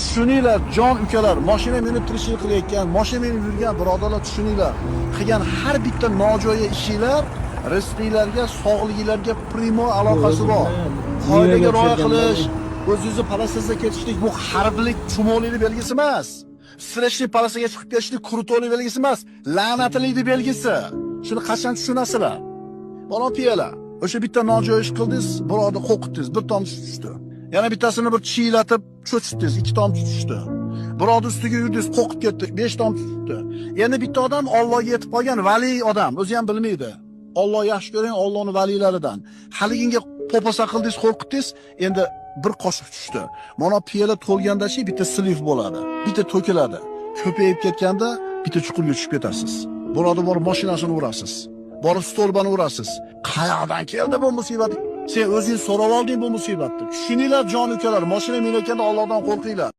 Tushuninglar, jon ukalar, mashina minib tirikchilik qilayotgan, mashina minib yurgan birodarlar, tushuninglar. Qilgan har bitta nojo'ya ishinglar rizqinglarga, sog'liginglarga primo aloqasi bor. Qoidaga rioya qilish, o'zingizni полоса sida ketishlik bu harblik chumolilik belgisi emas. Встречный полоса ga chiqib ketishlik крутой lik belgisi emas, la'natlikning belgisi. Shuni qachon tushunasizlar? Bola piyola. O'sha bitta nojo'ya ish qildingiz, birovni qo'rqitdingiz, bir tomchi tushdi. Yana bittasini bir chiylatib cho'chitdingiz, ikki tomchi tushdi. Birovni ustiga yurdingiz, qo'rqib ketdi, besh tomchi tushdi. Endi bitta odam Allohga yetib qolgan vali odam, o'zi ham bilmaydi. Alloh yaxshi ko'ring, Allohning valilaridan. Haliginga po'pisa qildingiz, qo'rqitdingiz, endi bir qoshiq tushdi. Mana piyola to'lganda-chi bitta слив bo'ladi, bitta to'kiladi. Ko'payib ketganda bitta chuqurga tushib ketasiz. Birovni borib mashinasini urasiz. Borib stolbani urasiz. Qayoqdan keldi bu musibat? Sen o'zing so'rab olding bu musibatni. Tushuninglar, jon ukalar, mashina minayotganda Allohdan qo'rqinglar.